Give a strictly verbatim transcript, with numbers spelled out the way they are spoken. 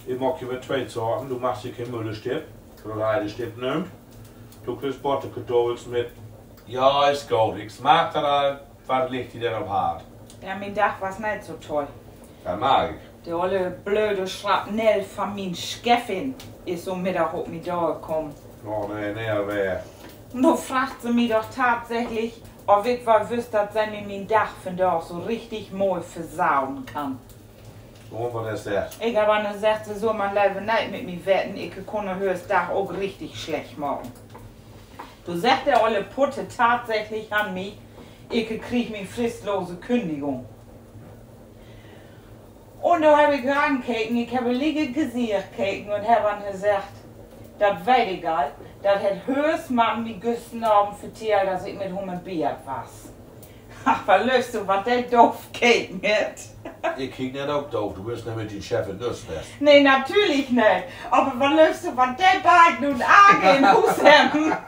Ik maak je mit twee Sorten. Du magst je keen Müllestipp, oder Reidestipp nöömt. Du kriggst Botterkartuffels mit. Ja, is goot. Ik smaak dat al. Wat liggt di denn op 't Hart? Ja, mien Dag was neet so toll. Dat mark ik. De olle blöde Schrapnell van mien Chefin is so Middag op mi daalkamen. Oh nee, nee, weer. Nu fraagt se mi doch tatsächlich, of ik woll wüsst, dat se mi mien Dag vandaag so richtig moi versauen kann. Un wat hest du seggt? Ik heff nu seggt, se sull man lever neet mit mi wedden, ik kunn hör Dag ok richtig slecht maken. Do seggt de olle Putte tatsächlich an mi, ik krieg mien fristlose Kündigung. Un do heff ik hör ankeken, ik heff hör liek in't Gesicht keken un heff an hör seggt: Dat weet ik al, dat hett höchstens man mi güstern Avend vertellt, as ik mit hum in Bedd was. Ach, wat löövst du, wat de doof keken hett? Ik keek net ok doof, du büst net mit dien Chefin nüss west. Nee, natürlich neet. Aver wat löövst du, wat de beiden nu Arger in Huus hebben?